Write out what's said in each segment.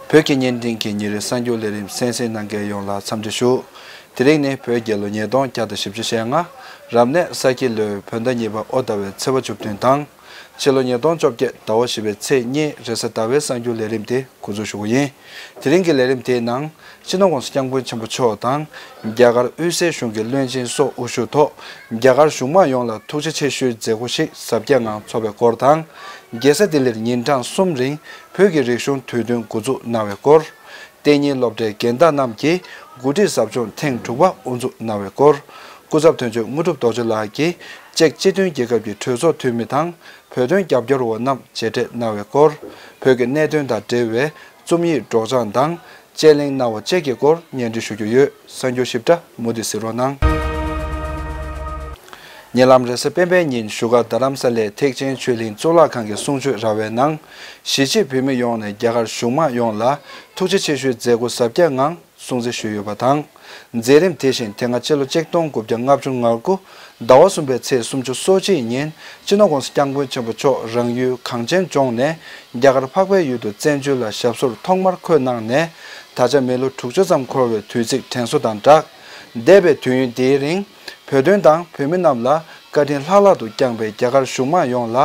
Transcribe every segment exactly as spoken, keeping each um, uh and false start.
བོད་ཀྱི་བརྙན་འཕྲིན་གྱི་ཉིན་རེའི་གསར་འགྱུར་ལས་རིམ་གསན་གཟིགས་གནང་མཁན་ཡོངས་ལ་འཚམས་འདྲི་ཞུ། དེ་རིང་ནི་བོད་རྒྱལ་ལོ་ཉིས་སྟོང་བརྒྱ་དང་བཞི་བཅུ་ཞེ་ལྔ། རབ་གནས་ས་ཁྱི་ལོའི་བོད་ཟླ་གཉིས་པ་ཨོ་ཟླ་བའི་ཚེས་པ་བཅུ་བདུན་དང་། ཕྱི་ལོ་ཉིས་སྟོང་བཅོ་བརྒྱད་ཟླ་བ་བཞི་པའི་ཚེས་གཉིས་རེས་གཟའ་ཟླ་བའི་གསར་འགྱུར་ལས་རིམ་དེ་འགོ་འཛུགས་ཞུ་གི་ཡིན། དེ་རིང་གི་ལས་རིམ་དེའི་ནང་། སྤྱི་ནོར་༸གོང་ས་༸སྐྱབས་མགོན་ཆེན་པོ་མཆོག་དང་། རྒྱ་གར་དབུས་སའི་གཞུང་གི་བློན་ཆེན་སོགས་དབུ་བཞུགས་ཐོག་རྒྱ་གར་གཞུང་མང་ཡོངས་ལ་ཐུགས་རྗེ་ཆེ་ཞུའི་མཛད་སྒོ་ཞིག་གཟབ་རྒྱས་ངང་འཚོགས་པའི་སྐོར་དང་། རྒྱལ་ས་ལྡི་ལིར་ཉིན་གྲངས་གསུམ་རིང་བོད་ཀྱི་རིག་གཞུང་དུས་སྟོན་འགོ་འཛུགས་གནང་བའི་སྐོར། གཏན་ཉིན་སློབ་གྲྭའི་རྒན་བདག་རྣམས་ཀྱིས་འགོ་ཁྲིད་ཟབ་སྦྱོང་ཐེངས་དྲུག་པ་དབུ་འཛུགས་གནང་བའི་སྐོར། སྐུ་ཚབ་དོན་གཅོད་དངོས་གྲུབ་རྡོ་རྗེ་ལགས་ཀྱིས་ཅེཀ་སྤྱི་མཐུན་རྒྱལ་ཁབ་ཀྱི་གྲོས་ཚོགས་འཐུས་མི་དང་བོད་དོན་རྒྱབ་སྐྱོར་བ་རྣམས་མཇལ་འཕྲད་གནང་བའི་སྐོར། བོད་ཀྱི་གནད་དོན་དང་འབྲེལ་བའི་རྩོམ་ཡིག་སྒྲོག་སྦྱང་དང་དཔྱད་གླེང་གནང་བ་བཅས་ཀྱི་སྐོར་སྙན་སྒྲོན་ཞུ་རྒྱུ་ཡོད། གསར་འགྱུར་ཞིབ་ཕྲ་མུ་མཐུད་གཟིགས་རོགས་གནང་། ཉེ་ལམ་རེས་གཟའ་སྤེན་པའི་ཉིན་བཞུགས་སྒར་རྡ་རམ་ས་ལའི་ཐེག་ཆེན་ཆོས་གླིང་གཙུག་ལག་ཁང་གི་གསུང་ཆོས་ར་བའི་ནང་། གཞིས་བྱེས་བོད་མི་ཡོངས་ནས་རྒྱ་གར་གཞུང་མང་ཡོངས་ལ་ཐུགས་རྗེ་ཆེ་ཞུའི་མཛད་སྒོ་གཟབ་རྒྱས་ངང་སྲུང་བརྩི་ཞུས་ཡོད་པ་དང་། མཛད་རིམ་དེ་བཞིན་དེ་སྔ་སྤྱི་ལོ་ཆིག་སྟོང་དགུ་བརྒྱ་ལྔ་བཅུ་ང་དགུ་ཟླ་བ་གསུམ་པའི་ཚེས་སུམ་ཅུ་སོ་གཅིག་ཉིན་སྤྱི་ནོར་༸གོང་ས་༸སྐྱབས་མགོན་ཆེན་པོ་མཆོག་རང་ཡུལ་གངས་ཅན་ལྗོངས་ནས་རྒྱ་གར་འཕགས་པའི་ཡུལ་དུ་བཙན་བྱོལ་ལ་ཞབས་སོར་ཐོག་མར་འཁོད་གནང་ནས་ད་ཆ་མི་ལོ་དྲུག་ཅུ་ཙམ་འཁོར་བའི་དུས་ཚིགས་དྲན་གསོ་དང་སྦྲགས། འདས་པའི་དུས་ཡུན་འདིའི་རིང་བོད་དོན་དང་བོད་མི་རྣམས་ལ་བཀའ་དྲིན་ལྷག་ལྷག་ཏུ་བསྐྱངས་པའི་རྒྱ་གར་གཞུང་མང་ཡོངས་ལ་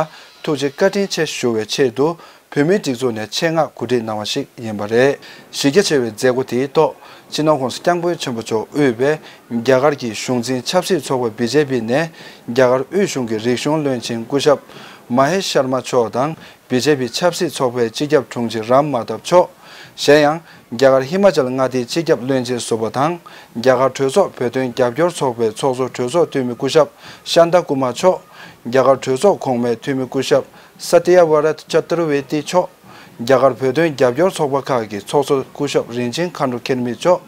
ཐུགས་རྗེ་བཀའ་དྲིན་ཆེ་ཞུ་བའི་ཆེད་དུ། བོད་མིའི་སྒྲིག་འཛུགས་ནས་ཆེད་མངགས་གོ་སྒྲིག་གནང་བ་ཞིག་ཡིན་པ་རེད། གཞི་རྒྱ་ཆེ་བའི་མཛད་སྒོ་དེའི་ཐོག་སྤྱི་ནོར་༸གོང་ས་༸སྐྱབས་མགོན་ཆེན་པོ་མཆོག་དབུས་པའི་རྒྱ་གར་གྱི་གཞུང་འཛིན་ཆབ་སྲིད་ཚོགས་པ་བི་ཇེ་པི་ནས་རྒྱ་གར་དབུས་གཞུང་གི་རིག་གཞུང་བློན་ཆེན་སྐུ་ཞབས་མ་ཧེ་ཤར་མ་མཆོག་དང་། བི་ཇེ་པི་ཆབ་སྲིད་ཚོགས་པའི་སྤྱི་ཁྱབ་དྲུང་ཆེ་རམ་མ་དབ་མཆོག། གཞན་ཡང་། རྒྱ་གར་ཧི་མ་ཅལ་མངའ་སྡེའི་སྤྱི་ཁྱབ་བློན་ཆེན་ཟུར་པ་དང་། རྒྱ་གར་གྲོས་ཚོགས་བོད་དོན་རྒྱབ་སྐྱོར་ཚོགས་པའི་ཚོགས་གཙོ་གྲོས་ཚོགས་འཐུས་མི་སྐུ་ཞབས་ཤཱན་ཏཱ་ཀུ་མ་མཆོག། རྒྱ་གར་གྲོས་ཚོགས་གོང་མའི་འཐུས་མི་སྐུ་ཞབས་སཏྱ་ཝ་རཏ་ཅ་ཏུར་ཝེ་ཏི་མཆོག། རྒྱ་གར་བོད་དོན་རྒྱབ་སྐྱོར་ཚོགས་པ་ཁག་གི་ཚོགས་གཙོ་སྐུ་ཞབས་རིན་ཆེན་མཁའ་འགྲོ་མཁྱེན་མེད་མཆོག།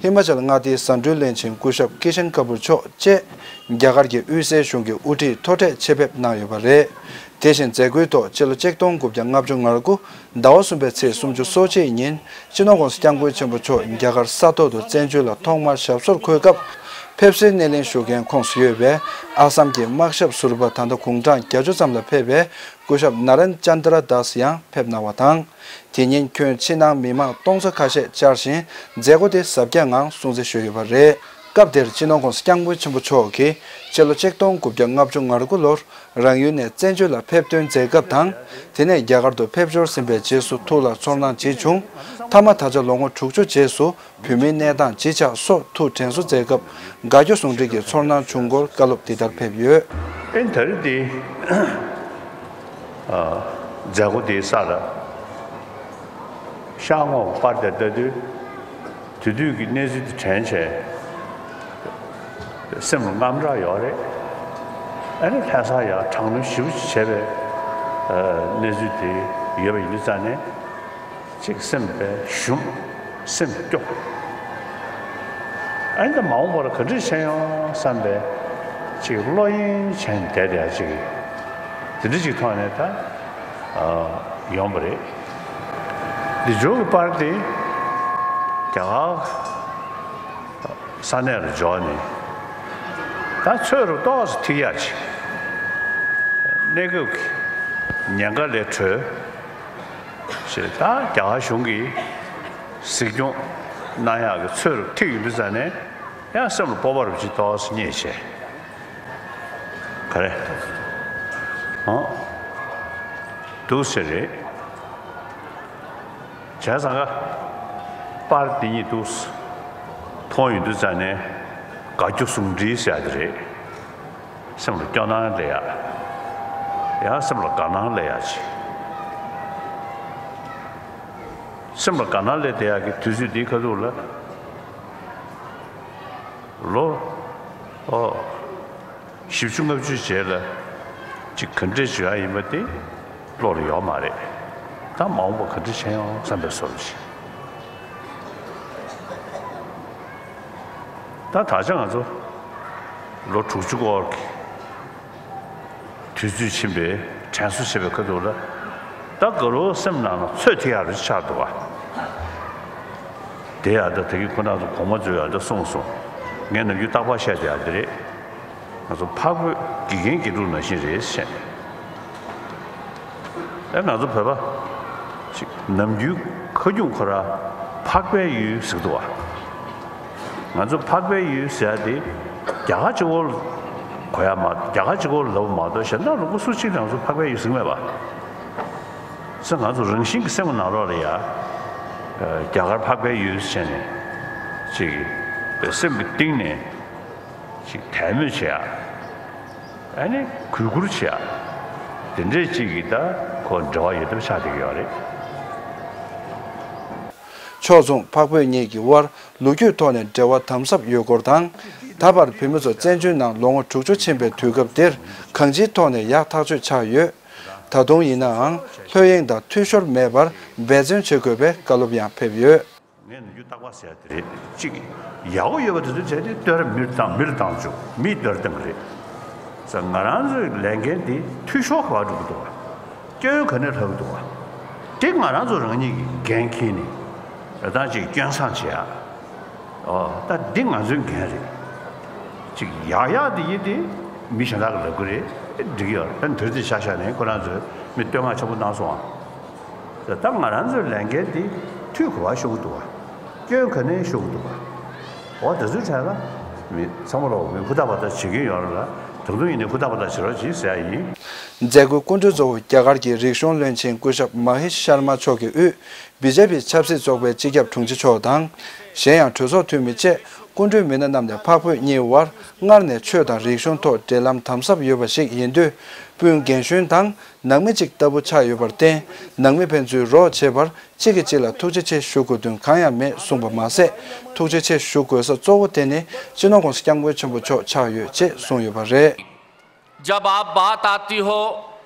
ཧི་མ་ཅལ་མངའ་སྡེའི་ཟ་འབྲུའི་བློན་ཆེན་སྐུ་ཞབས་ཀི་ཤན་ཀ་པུར་མཆོག་བཅས། རྒྱ་གར་གྱི་དབུས་སའི་གཞུང་གི་དབུ་ཁྲིད་མཐོ་གྲས་ཆེད་ཕེབས་གནང་ཡོད་པ་རེད། དེ་བཞིན་མཛད་སྒོའི་ཐོག་སྤྱི་ལོ་ཆིག་སྟོང་དགུ་བརྒྱ་ལྔ་བཅུ་ང་དགུ་ཟླ་བ་གསུམ་པའི་ཚེས་སུམ་ཅུ་སོ་གཅིག་ཉིན་སྤྱི་ནོར་༸གོང་ས་༸སྐྱབས་མགོན་ཆེན་པོ་མཆོག་རྒྱ་གར་ས་ཐོག་ཏུ་བཙན་བྱོལ་ལ་ཐོག་མར་ཞབས་སོར་འཁོད་སྐབས། ཕེབས་བསུའི་སྣེ་ལེན་ཞུ་མཁན་ཁོངས་སུ་ཡོད་པའི་ཨ་སམ་གྱི་དམག་ཞབས་ཟུར་པ་ད་ལྟ་དགུང་གྲངས་བརྒྱད་ཅུ་ཙམ་ལ་ཕེབས་པའི་སྐུ་ཞབས་ན་རན་ཅན་དྲ་དཱས་ཡང་ཕེབས་གནང་བ་དང་། དེ་ཉིན་ཁྱོན་ཕྱི་ནང་མི་མང་སྟོང་ཚོ་ཁ་ཤས་བཅར་ཞིང་མཛད་སྒོ་དེ་གཟབ་རྒྱས་ངང་སྲུང་བརྩི་ཞུས་ཡོད་པ་རེད། སྐབས་དེར་སྤྱི་ནོར་༸གོང་ས་༸སྐྱབས་མགོན་ཆེན་པོ་མཆོག་གིས་སྤྱི་ལོ་ཆིག་སྟོང་དགུ་བརྒྱ་ལྔ་བཅུ་ང་དགུ་ལོར་རང་ཡུལ་ནས་བཙན་བྱོལ་ལ་ཕེབས་ཐོན་མཛད་སྐབས་དང་། དེ་ནས་རྒྱ་གར་དུ་ཕེབས་འབྱོར་ཟིན་པའི་རྗེས་སུ་ཐུགས་ལ་ཚོར་སྣང་ཇི་བྱུང་། མཐའ་མ་ད་ཆ་ལོ་ངོ་དྲུག་ཅུ་རྗེས་སུ་བོད་མིའི་གནས་སྟངས་ཇི་ཆགས་སོགས་ཐུགས་དྲན་གསོ་མཛད་སྐབས་དགའ་སྐྱོ་ཟུང་འབྲེལ་གྱི་ཚོར་སྣང་བྱུང་སྐོར་བཀའ་སློབ་འདི་ལྟར་ཕེབས་ཡོད། ཨེ་ད་རེས་འདི་མཛད་སྒོ་འདིའི་སར་ཤར་ངོས་ཀྱི་པར་དེ་ལྟ་དུས། དེ་དུས་ཀྱི་གནས་ཚུལ་དེ་དྲན་བྱས། སེམས་ལ་དངངས་སྐྲག་ཡོད་རེད། ཨ་ནི་ལྷ་སར་ཡང་དྲག་གནོན་ཞེ་པོ་ཅིག་བྱས་པའི་གནས་ཚུལ་དེ་ཡོད་པ་ཡིན་དུས་ཙང་ནས། ཅིག་སེམས་པའི་ཞུམ། སེམས་སྐྱོ། ཨ་ནི་ད་མ་འོངས་པར་ག་འདྲ་བྱས་ཡོང་བསམ་པའི་ཅིག་བློ་གཡེང་བྱས་ནས་བསྡད་བསྡད་ཅིག་དེ་འདྲ་ཅིག་ཐོག་ནས་ད་ཡོང་བ་རེད། འདི་ཇོ་གི་པར་དེ་རྒྱ་གར་ས་གནས་ལ་འབྱོར་ནས་ད་ཚོད་རུ་ཏོག་ཙམ་ཐིག་ཡག་ཅིག་གནས་སྐབས་ཀྱི་ཉེན་ཁ་ལས་གྲོལ། ཞེས་ད་རྒྱ་གར་གཞུང་གིས་གཟིགས་སྐྱོང་གནང་ཡག་གི་ཚོད་རུ་ཐིག་ཡོད་དུས་ཙང་ནས་ཡང་སེམས་ལ་སྤོབས་པ་རུ་ཅིག་ཏོག་ཙམ་རྙེད་བྱས། ག་རེ། ཨང་། འདུག་ཟེར་རེད། བྱས་ཙང་ཀ་པར་འདི་གཉིས་འདུག་མཐོང་ཡོང་དུས་ཙང་ནས་དགའ་སྐྱོ་ཟུང་འབྲེལ་ཟེར་ཡག་དེ་རེད། སེམས་ལ་སྐྱོ་སྣང་སླེབས་ཡག་ཡང་སེམས་ལ་དགའ་སྣང་སླེབས་ཡག་ཅིག་སེམས་ལ་དགའ་སྣང་སླེབས་བསྡད་ཡག་གི་དུས་ཚོད་འདིའི་ཁ་ཐུག་ལ། ལོ། ཨོ། བཞི་བཅུ་ལྔ་བཅུ་རྗེས་ལ་ཅིག་ག་འདྲས་བྱུང་ཡ་ཡིན་པ་དེ་བློ་ལ་ཡོད་མ་རེད། ད་མ་འོངས་པ་ག་འདྲས་བྱས་ཡོང་བསམ་པའི་བཟོ་འདྲ་ཞིག་ད་ད་ཆ་ང་ཚོ་ལོ་དྲུག་ཅུ་སྐོར་གྱི་དུས་ཚོད་ཕྱིན་པའི་དྲན་གསོ་བྱེད་པའི་ཁ་ཐུག་ལ། ད་དགའ་རོགས་སེམས་ནང་ལ་ཚོད་ཐིག་ཡག་རེ་ཆགས་འདུག་བ། དེ་ཡང་ད་ད་གིན་ཁོ་རང་ཚོ་གོང་མ་ཚོས་ཡང་ད་གསུངས་སོང་། ངས་ནམ་རྒྱུན་རྟག་པར་བཤད་བསྡད་ཡག་འདི་རེད། ང་ཚོ་འཕགས་བོད་དགེ་རྒན་དགེ་ཕྲུག་ནང་བཞིན་རེད་བཤད། ཨེ་ང་ཚོ་བོད་པ་ཅིག་ནམ་རྒྱུན་ ཁ་རྒྱུན་ཁོ་ར་འཕགས་པའི་ཡུལ་ཟེར་གི་འདུག་བ། ང་ཚོ་འཕགས་པའི་ཡུལ་ཟེར་ཡ་དེ་རྒྱ་གར་གཅིག་པོ་གོ་ཡ་མ་རྒྱ་གར་གཅིག་པོ་ལབ་མ་གཏོགས་གཞན་དག་ལུང་པ་སུ་གཅིག་ལ་ང་ཚོ་འཕགས་པའི་ཡུལ་ཟེར་གི་མེད་པ། ས་ང་ཚོ་རང་བཞིན་གྱི་སེམས་ནང་ལོགས་ལ་ཡ། རྒྱ་གར་འཕགས་པའི་ཡུལ་ཟེར་ནས་ཅིག་སེམས་ཀྱི་གཏིང་ནས་ཅིག་དད་མོས་བྱེད་ཡ། ཨ་ནི་གུས་བཀུར་བྱེད་ཡ། དེ་འདྲས་ཅིག་གི་ད་ཁོ་འབྲེལ་བ་ཡོད་ཐབས་ཆགས་བསྡད་ཀྱི་ཡོད་རེད། ཕྱོགས་མཚུངས་འཕགས་བོད་གཉིས་ཀྱི་དབར་ལོ་རྒྱུས་ཐོག་ནས་འབྲེལ་བ་དམ་ཟབ་ཡོད་སྐོར་དང་། ད་བར་བོད་མི་ཚོ་བཙན་བྱོལ་ནང་ལོ་ངོ་དྲུག་ཅུ་ཕྱིན་པའི་དུས་སྐབས་འདིར་གང་ཅིའི་ཐོག་ནས་ཡག་ཐག་ཆོད་ཆགས་ཡོད། ད་དུང་ཡིན་ནའང་ལྷོད་གཡེང་དང་འཐུས་ཤོར་མེད་པར་འབད་བརྩོན་བྱེད་དགོས་པའི་བཀའ་སློབ་ཡང་ཕེབས་ཡོད། ངས་ནམ་རྒྱུན་རྟག་པར་ཟེར་ཡ་དེ་རེད། གཅིག་ཡག་པོ་ཡོད་པ་དེ་ཚོ་བྱས་ཏེ་བསྟོད་ར་མིར་བཏང་མིར་བཏང་བཅུག་མིས་བསྟོད་ར་བཏང་གི་རེད། ས་ང་རང་ཚོའི་ལས་འགན་དེ་འཐུས་ཤོར་ག་པར་འགྲོ་གི་འདུག་བ། སྐྱོན་ག་ནས་ལྷག་གི་འདུག་བ། དེ་ང་རང་ཚོ་རང་ཉིད་ཀྱི་འགན་འཁྱེར་ནས་ད་ཅིག་སྐྱོན་བསང་བྱེད་ཡ། ཨོ་ད་འདི་ང་ཚོའི་འགན་རེད། གཅིག་ཡག་ཡག་དེ་ཡིན་དེ་མི་གཞན་དག་གིས་ལབ་གི་རེད། འགྲིག་གི་ཡོད་རེད། ད་དེར་དེ་ཆ་བཞག་ནས་ཁོ་རང་ཚོས་མི་བསྟོད་བསྔགས་ཆེན་པོ་གནང་སོང་ཨ། ད་ང་རང་ཚོའི་ལས་འགན་འདི་འཐུས་ག་པར་ཤོར་གི་འདུག་བ། སྐྱོན་ག་ནས་ཤོར་གི་འདུག་བ། འོ་དེ་ཚོའི་གྲས་ལ་མི་ཚང་མ་ལོག་མི་ཧུར་ཐག་པ་ཐག་བྱེད་ཀྱི་ཡོད་རེད་ལ། ད་དུང་ཡིན་ནའི་ཧུར་ཐག་པ་ཐག་བྱེད་རོགས་གྱིས་ཟེར་ཡ་ཡིན། མཛད་སྒོའི་སྐུ་མགྲོན་གཙོ་བོ་རྒྱ་གར་གྱི་རིག་གཞུང་བློན་ཆེན་སྐུ་ཞབས་མ་ཧེ་ཤར་མ་མཆོག་གིས་དབུས་བི་ཇེ་པི་ཆབ་སྲིད་ཚོགས་པའི་སྤྱི་ཁྱབ་དྲུང་ཆེ་མཆོག་དང་། གཞན་ཡང་གྲོས་ཚོགས་འཐུས་མི་བཅས་སྐུ་མགྲོན་མི་སྣ་རྣམས་ནས་འཕགས་བོད་གཉིས་དབར་སྔར་ནས་ཆོས་དང་རིག་གཞུང་ཐོག་འབྲེལ་ལམ་དམ་ཟབ་ཡོད་པ་ཞིག་ཡིན་དུས། སྤུན་རྒན་གཞོན་དང་ནང་མི་གཅིག་ལྟ་བུ་ཆགས་ཡོད་པར་བརྟེན། ནང་མི་ཕན་ཚུན་རོགས་བྱེད་པར་གཅིག་གིས་གཅིག་ལ་ཐུགས་རྗེ་ཆེ་ཞུ་དགོས་དོན་གང་ཡང་མེད་གསུངས་པ་མ་ཟད། ཐུགས་རྗེ་ཆེ་ཞུ་དགོས་ས་གཙོ་བོ་དེ་ནི་སྤྱི་ནོར་༸གོང་ས་༸སྐྱབས་མགོན་ཆེན་པོ་མཆོག་ཆགས་ཡོད་ཅེས་གསུངས་ཡོད་པ་རེད། जब आप बात आती हो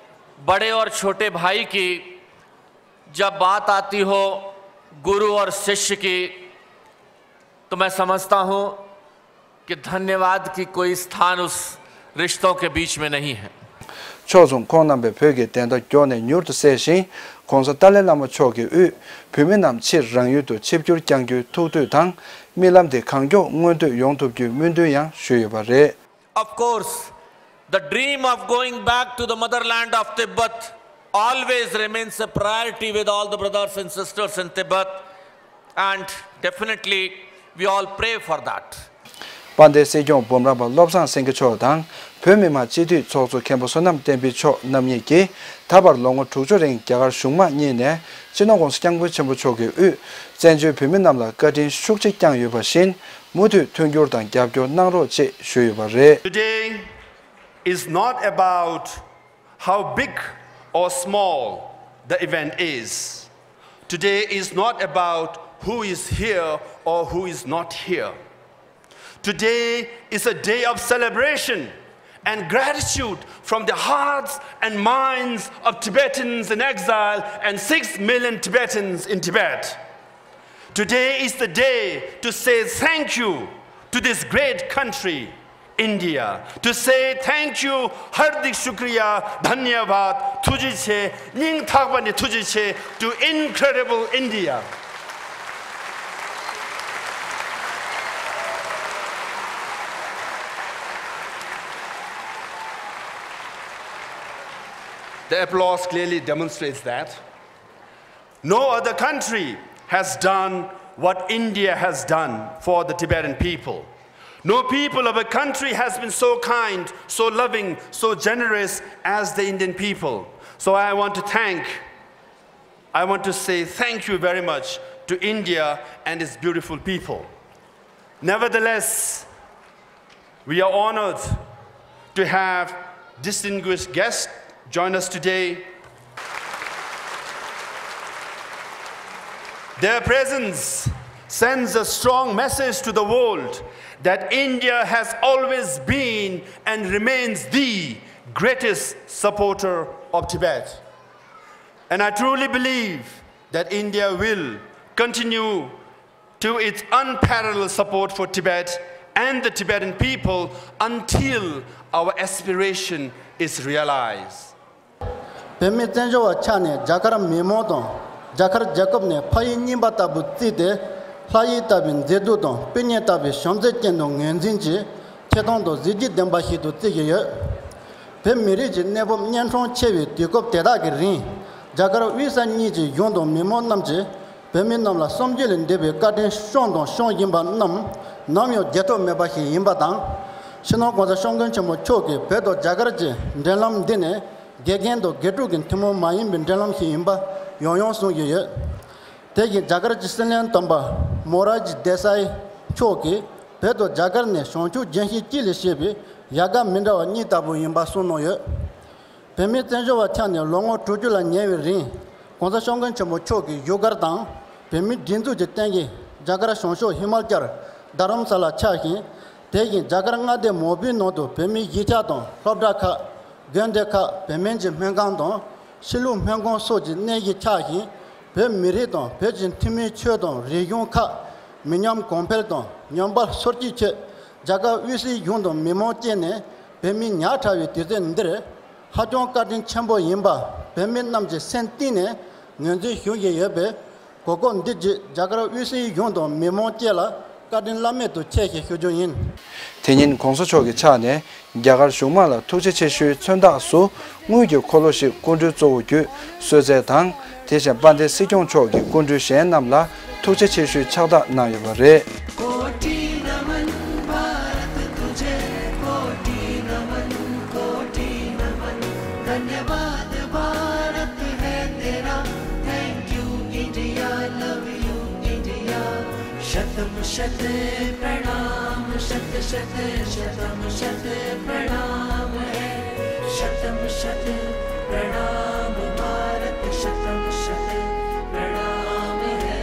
बड़े और छोटे भाई की, जब बात आती हो गुरु और शिष्य की, तो मैं समझता हूं कि धन्यवाद की कोई स्थान उस रिश्तों के बीच में नहीं है। ཕྱོགས་མཚུངས་ཁོང་རྣམ་པས་བོད་ཀྱི་བདེན་མཐའ་མགྱོགས་ནས་མྱུར་དུ་གསལ་ཞིང་། ༸གོང་ས་ཏཱ་ལའི་བླ་མ་མཆོག་གིས་དབུས་བོད་མི་རྣམས་ཕྱིར་རང་ཡུལ་དུ་ཆིབས་བསྒྱུར་བསྐྱང་རྒྱུའི་ཐུགས་འདོད་དང་། རྨི་ལམ་དེ་གང་མགྱོགས་མངོན་འདོད་ཡོང་ཐུབ་རྒྱུའི་སྨོན་འདུན་ཡང་ཞུས་ཡོད་པ་རེད། Of course, the dream of going back to the motherland of Tibet always remains a priority with all the brothers and sisters in Tibet, and definitely we all pray for that. དཔལ་ལྡན་སྲིད་སྐྱོང་འབུམ་རམས་པ་བློ་བཟང་སེང་གེ་མཆོག་དང་། བོད་མི་མང་སྤྱི་འཐུས་ཚོགས་གཙོ་མཁན་པོ་བསོད་ནམས་བསྟན་འཕེལ་མཆོག་རྣམ་གཉིས་ཀྱིས་ད་བར་ལོ་ངོ་དྲུག་ཅུ་རིང་རྒྱ་གར་གཞུང་མང་གཉིས་ནས་སྤྱི་ནོར་༸གོང་ས་༸སྐྱབས་མགོན་ཆེན་པོ་མཆོག་གི་དབུས་བཙན་བྱོལ་བོད་མི་རྣམས་ལ་བཀའ་དྲིན་ཤུགས་ཆེ་བསྐྱངས་ཡོད་པ་བཞིན། མུ་མཐུད་མཐུན་འགྱུར་དང་རྒྱབ་སྐྱོར་གནང་རོགས་ཅེས་ཞུས་ཡོད་པ་རེད། Today is not about how big or small the event is. Today is not about who is here or who is not here. Today is a day of celebration and gratitude from the hearts and minds of Tibetans in exile and six million Tibetans in Tibet. Today is the day to say thank you to this great country, India. To say thank you, Hardik Shukriya, Dhanyavad, ཐུགས་རྗེ་ཆེ། སྙིང་ཐག་པ་ནས་ཐུགས་རྗེ་ཆེ། To incredible India. The applause clearly demonstrates that no other country has done what India has done for the Tibetan people. No people of a country has been so kind, so loving, so generous as the Indian people. So I want to thank, I want to say thank you very much to India and its beautiful people. Nevertheless, we are honored to have distinguished guests join us today. Their presence sends a strong message to the world that India has always been and remains the greatest supporter of Tibet. And I truly believe that India will continue to its unparalleled support for Tibet and the Tibetan people until our aspiration is realized. བོད་མི་བཙན་བྱོལ་བ་ཆགས་ནས་རྒྱ་གར་མི་མང་དང་རྒྱ་གར་རྒྱལ་ཁབ་ནས་ཕ་ཡུལ་རྙིང་པ་ལྟ་བུ་བརྩིས་ཏེ། ལྷ་ཡུལ་ལྟ་བུའི་མཛེས་སྡུག་དང་སྤུན་ཉེ་ལྟ་བུའི་བྱམས་བརྩེ་ཅན་དུ་ངོས་འཛིན་གྱིས་ཆེ་མཐོང་དང་གཟི་བརྗིད་ལྡན་པ་ཞིག་ཏུ་བརྩི་བཞིན་ཡོད། བོད་མི་རིགས་ཀྱི་གནས་བབ་གཉན་འཕྲང་ཆེ་བའི་དུས་སྐབས་དེ་དག་གི་རིང་། རྒྱ་གར་དབུས་ས་གཉིས་ཀྱི་གཞུང་དང་མི་མང་རྣམས་ཀྱིས། བོད་མི་རྣམས་ལ་བསམ་རྒྱུད་ལས་འདས་པའི་བཀའ་དྲིན་བསྐྱངས་དང་སྐྱོང་བཞིན་པ་རྣམས་ནམ་ཡང་བརྗེད་ཐབས་མེད་པ་ཞིག་ཡིན་པ་དང་། སྤྱི་ནོར་༸གོང་ས་༸སྐྱབས་མགོན་ཆེན་པོ་མཆོག་གིས་བོད་དང་རྒྱ་གར་གྱི་འབྲེལ་ལམ་འདི་ནི་དགེ་རྒན་དང་དགེ་ཕྲུག་གི་ཐུན་མོང་མ་ཡིན་པའི་འབྲེལ་ལམ་ཞིག་ཡིན་པ་ཡང་ཡང་གསུང་བཞིན་ཡོད། དེ་བཞིན་རྒྱ་གར་གྱི་སྲིད་བློན་དམ་པ་མོ་ར་ཇི་དེ་སའི་མཆོག་གིས་བོད་དང་རྒྱ་གར་ནི་བྱང་ཆུབ་རྒྱལ་སྲིད་སྤྱི་ལས་བཤད་པའི་ཡལ་ག་མི་འདྲ་བ་གཉིས་ལྟ་བུ་ཡིན་པ་གསུངས་གནང་ཡོད། བོད་མིའི་བཙན་བྱོལ་བ་ཆགས་ནས་ལོ་ངོ་དྲུག་ཅུ་ལ་ཉེ་བའི་རིང་༸གོང་ས་༸སྐྱབས་མགོན་ཆེན་པོ་མཆོག་གིས་བཞུགས་སྒར་དང་བོད་མིའི་སྒྲིག་འཛུགས་ཀྱི་རྟེན་གཞི་རྒྱ་གར་བྱང་ཕྱོགས་ཧི་མ་ཅལ་རྡ་རམ་ས་ལ་ཆགས་ཤིང་། དེ་བཞིན་རྒྱ་གར་མངའ་སྡེ་མང་པོའི་ནང་དུ་བོད་མིའི་གཞིས་ཆགས་དང་སློབ་གྲྭ་ཁག་དགོན་སྡེ་ཁག་བོད་མིའི་སྨན་ཁང་དང་ཕྱི་ལུགས་སྨན་ཁང་སོགས་ཀྱི་གནས་གཞི་ཆགས་ཤིང་། བོད་མི་རིགས་དང་བོད་ཀྱི་འཐུས་མིའི་ཆོས་དང་རིག་གཞུང་ཁག་མི་ཉམས་གོང་འཕེལ་དང་ཉམས་པ་སོར་ཆུད་ཆེད་རྒྱ་གར་དབུས་སའི་གཞུང་དང་མི་མང་བཅས་ནས་བོད་མི་ཉག་ཕྲ་བའི་དུས་ཚོད་འདིར་ཧ་ཅང་བཀའ་དྲིན་ཆེན་པོ་ཡིན་པ་བོད་མི་རྣམས་ཀྱིས་སེམས་གཏིང་ནས་ངོས་འཛིན་ཞུ་བཞིན་ཡོད་པས། གོ་སྐབས་འདི་བརྒྱུད་རྒྱ་གར་དབུས་སའི་གཞུང་དང་མི་མང་བཅས་ལ་བཀའ་དྲིན་བླ་མེད་དུ་ཆེ་ཞེས་ཞུ་རྒྱུ་ཡིན། དེ་ཉིན་༸གོང་ས་མཆོག་གི་ཕྱག་ནས་རྒྱ་གར་གཞུང་མང་ལ་ཐུགས་རྗེ་ཆེ་ཞུའི་མཚོན་རྟགས་སུ་དངུལ་གྱི་འཁོར་ལོ་ཞིག་སྐུ་མགྲོན་གཙོ་བོ་བརྒྱུད་གསོལ་སྩལ་དང་། དེ་བཞིན་དཔལ་ལྡན་སྲིད་སྐྱོང་མཆོག་གིས་སྐུ་མགྲོན་གཞན་རྣམས་ལ་ཐུགས་རྗེ་ཆེ་ཞུའི་ཕྱག་རྟགས་གནང་ཡོད་པ་རེད། कोटि नमन भारत तुझे, कोटि नमन, कोटि नमन, धन्यवाद भारत है तेरा, thank you India, love you India, शतम् शत प्रणाम, शत शत शतम् शत प्रणाम है, शतम् शत प्रणाम भारत, शतम् शत प्रणाम है।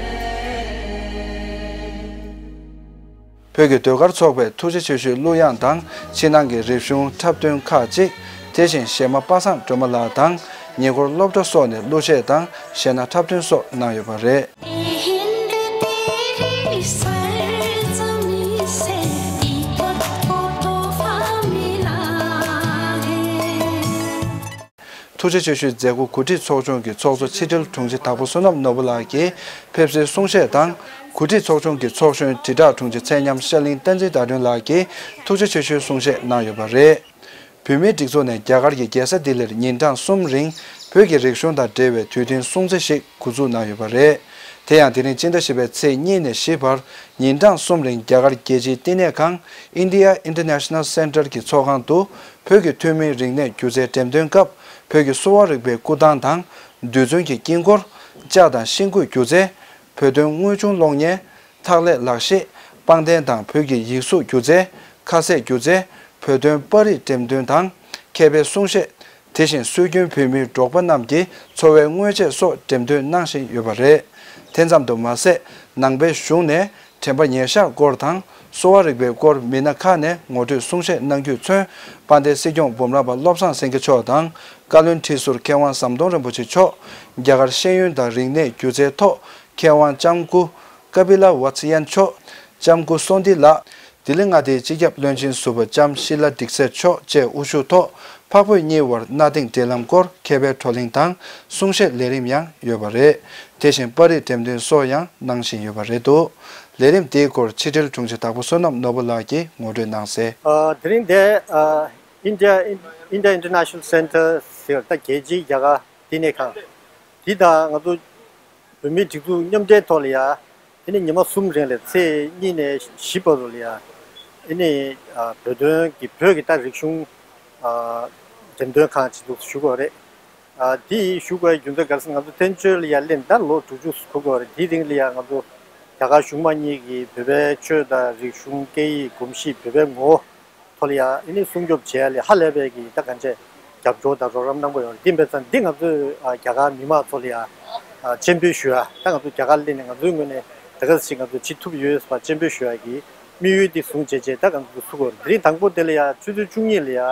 བོད་ཀྱི་ཟློས་གར་ཚོགས་པས་ཐུགས་རྗེ་ཆེ་ཞུའི་གླུ་དབྱངས་དང་ཕྱི་ནང་གི་རིག་གཞུང་འཁྲབ་སྟོན་ཁག་ཅིག་དེ་བཞིན་གཞས་མ་པ་སངས་སྒྲོལ་མ་ལགས་དང་ཉེ་འཁོར་སློབ་གྲྭ་སོགས་ནས་གླུ་གཞས་དང་གཞས་སྣ་འཁྲབ་སྟོན་སོགས་གནང་ཡོད་པ་རེད། हिंद तेरी सरजमीं से दीपक को तोहफा मिला है। ཐུགས་རྗེ་ཆེ་ཞུའི་མཛད་སྒོ་གོ་སྒྲིག་ཚོགས་ཆུང་གི་ཚོགས་གཙོ་ཕྱི་དྲིལ་དྲུང་ཆེ་དྭགས་པོ་བསོད་ནམས་ནོར་བུ་ལགས་ཀྱིས་ཕེབས་བསུའི་གསུང་བཤད་དང་། གོ་སྒྲིག་ཚོགས་ཆུང་གི་ཚོགས་གཞོན་དྲིལ་བསྒྲགས་དྲུང་ཆེ་ཚེ་ཉམས་ཤར་གླིང་བསྟན་འཛིན་ཟླ་སྒྲོན་ལགས་ཀྱིས་ཐུགས་རྗེ་ཆེ་ཞུའི་གསུང་བཤད་གནང་ཡོད་པ་རེད། བོད་མིའི་སྒྲིག་འཛུགས་ནས་རྒྱ་གར་གྱི་རྒྱལ་ས་ལྡི་ལིར་ཉིན་གྲངས་གསུམ་རིང་བོད་ཀྱི་རིག་གཞུང་དང་འབྲེལ་བའི་དུས་སྟོན་སྲུང་བརྩི་ཞིག་འགོ་འཛུགས་གནང་ཡོད་པ་རེད། དེ་ཡང་དེ་རིང་སྤྱི་ཟླ་བཞི་པའི་ཚེས་གཉིས་ནས་བཞི་བར་ཉིན་གྲངས་གསུམ་རིང་རྒྱ་གར་རྒྱལ་སྤྱིའི་བསྟི་གནས་ཁང་India International Center གྱི་ཚོགས་ཁང་དུ་བོད་ཀྱི་ཐུན་མིན་རིག་གནས་སྒྱུ་རྩལ་འགྲེམས་སྟོན་སྐབས་བོད་ཀྱི་གསོ་བ་རིག་པའི་སྐུ་ཐང་དང་རྡུལ་ཚོན་གྱི་དཀྱིལ་འཁོར། ལྕགས་དང་ཤིང་བརྐོས་སྒྱུ་རྩལ། བོད་དོན་དངོས་བྱུང་གློག་བརྙན། འཐག་ལས་ལག་ཤེས། པང་གདན་དང་བོད་ཀྱི་ཡིག་གཟུགས་སྒྱུ་རྩལ། ཁ་ཟས་སྒྱུ་རྩལ། བོད་དོན་པར་རིས་འགྲེམས་སྟོན་དང་། མཁས་པའི་གསུང་བཤད། དེ་བཞིན་སྲོལ་རྒྱུན་བོད་མིའི་འབྲོག་པ་རྣམས་ཀྱི་འཚོ་བའི་དངོས་ཆས་སོགས་འགྲེམས་སྟོན་གནང་བཞིན་ཡོད་པ་རེད། དེ་ཙམ་དུ་མ་ཟད། ནང་པའི་གཞུང་ནས་དྲན་པ་ཉེར་བཞག་སྐོར་དང་། གསོ་བ་རིག་པའི་སྐོར་མི་སྣ་ཁག་ནས་ངོ་སྤྲོད་གསུང་བཤད་གནང་རྒྱུས་མཚོན། དཔལ་ལྡན་སྲིད་སྐྱོང་འབུམ་རམས་པ་བློ་བཟང་སེང་གེ་མཆོག་དང་། བཀའ་བློན་ཁྲི་ཟུར་མཁས་དབང་ཟམ་གདོང་རིན་པོ་ཆེ་མཆོག་རྒྱ་གར་ཤེས་ཡོན་དང་རིག་གནས་སྒྱུ་རྩལ་ཐོག་མཁས་དབང་ལྕམ་སྐུ་ཀ་པི་ལ་ཝཱ་ཚི་ཡན་མཆོག་ལྕམ་སྐུ་སོན་ཏི་ལགས། ལྡི་ལི་མངའ་སྡེའི་སྤྱི་ཁྱབ་བློན་ཆེན་ཟུར་པ་ལྕམ་ཤི་ལ་ཌིག་སེར་མཆོག་བཅས་དབུ་བཞུགས་ཐོག་འཕགས་བོད་གཉིས་དབར་གནའ་དེང་འབྲེལ་ལམ་སྐོར་མཁས་པའི་བགྲོ་གླེང་དང་གསུང་བཤད་ལས་རིམ་ཡང་ཡོད་པ་རེད། དེ་བཞིན་པར་རིས་འགྲེམས་སྟོན་སོགས་ཡང་གནང་བཞིན་ཡོད་པ་རེད་འདུག་ལས་རིམ་དེའི་སྐོར་ཕྱི་དྲིལ་དྲུང་ཆེ་དྭགས་པོ་བསོད་ནམས་ནོར་བུ་ལགས་ཀྱིས་ངོ་སྤྲོད་གནང་གསལ། ཨ། དེ་རིང་འདིར་ཨ། India India International Center ཟེར་ད་རྒྱལ་སྤྱིའི་རྒྱ་གར་བསྟི་གནས་ཁང་། འདི་དང་ང་ཚོ་བོད་མིའི་སྒྲིག་འཛུགས་མཉམ་འབྲེལ་ཐོག་ལ་ཡ། ཨ་ནི་ཉི་མ་གསུམ་རིང་ལ་ཚེས་གཉིས་ནས་བཞི་བར་དུ་ལ་ཡ། ཨ་ནི་ཨ། བོད་དོན་གྱི་བོད་ཀྱི་ད་རིག་གཞུང་ཨ། འགྲེམས་སྟོན་ཁང་ཅིག་འདུག་ཞུ་དགོས་རེད། ཨ། དེ་ཞུ་དགོས་རྒྱུ་མཚན་ག་རེ་ཟེར་ན་ང་ཚོ་བཙན་བྱོལ་ལ་ཡ་སླེབས་ད་ལོ་དྲུག་ཅུ་ཐུག་དགོས་རེད། དེའི་རིང་ལ་ཡ་ང་ཚོ་རྒྱ་གར་གཞུང་མང་གཉིས་ཀྱིས་བོད་པའི་ཆོས་དང་རིག་གཞུང་སྐད་ཡིག་གོམས་གཤིས་བོད་པའི་ངོ་བོ་ཐོག་ལ་ཡ་ཨ་ནི་སྲུང་སྐྱོབ་བྱེད་ཡ་ལ་ཧ་ལས་པའི་གི་ད་གང་ཅི་རྒྱབ་སྐྱོར་དང་རོགས་རམ་གནང་གི་ཡོད་རེད། དེ་འབད་ཙང་འདི་ང་ཚོས་ཨ། རྒྱ་གར་མི་མང་ཚོ་ལ་ཡ་ཨ། སྤྱན་འབུལ་ཞུ་ཡ། ད་ང་ཚོ་རྒྱ་གར་སླེབས་ནས་ང་ཚོའི་ངོས་ནས་ད་ག་ཟེ་ཞིག་ང་ཚོ་བྱེད་ཐུབ་ཡོད་པ་སྤྱན་འབུལ་ཞུ་ཡ་གི་དམིགས་ཡུལ་འདི་བཟུང་བྱས་བྱས་ད་ང་ཚོ་ཚུགས་པ་རེད། དེ་རིང་དང་པོ་དེ་ལ་ཡ་ཆུ་ཚོད་བཅུ་གཉིས་ལ་ཡ་ཨ་